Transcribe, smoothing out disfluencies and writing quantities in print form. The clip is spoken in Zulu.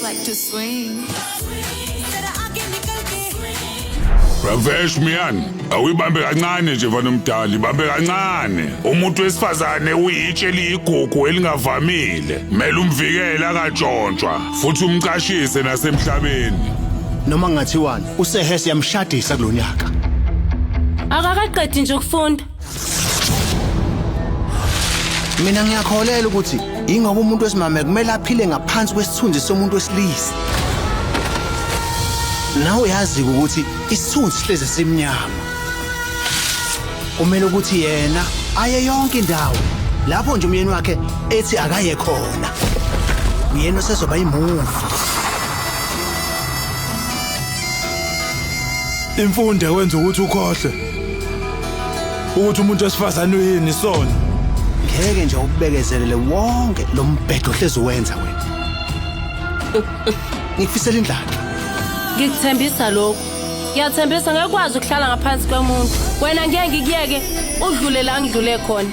like to swing. Ravesh Mian, awuyibambe kancane nje mfana omdala, ibambe kancane. Umuntu wesifazane uyitshe eliyigugu elingavamile. Kumele umvikele angatshontshwa futhi umcashise nasemhlabeni. Noma kungathiwani, uSehesi yamshadisa kulo nyaka. Akakaqedi nje ukufunda. Mina ngiyakholelwa ukuthi ingoba umuntu wesimame kumele aphile ngaphansi kwesithunzi somuntu wesilisa. Nawe uyazi ukuthi isithunzi sihlezi simnyama. Kumele ukuthi yena aye yonke indawo lapho nje umyeni wakhe ethi akaye khona. Uyena osezoba imuvi. Imfundo ekwenza ukuthi ukhohlwe ukuthi umuntu wesifazane uyini isona. Ngeke nje ubekezelele wonke lo mbhedo ohlezi uwenza wena. Ngikufisela indlala. Ngikuthembisa lokhu. Ngiyathembisa ngeke ukwazi ukuhlala ngaphansi komuntu. Wena ngeke ngikuyeke udlule la ngidlule khona.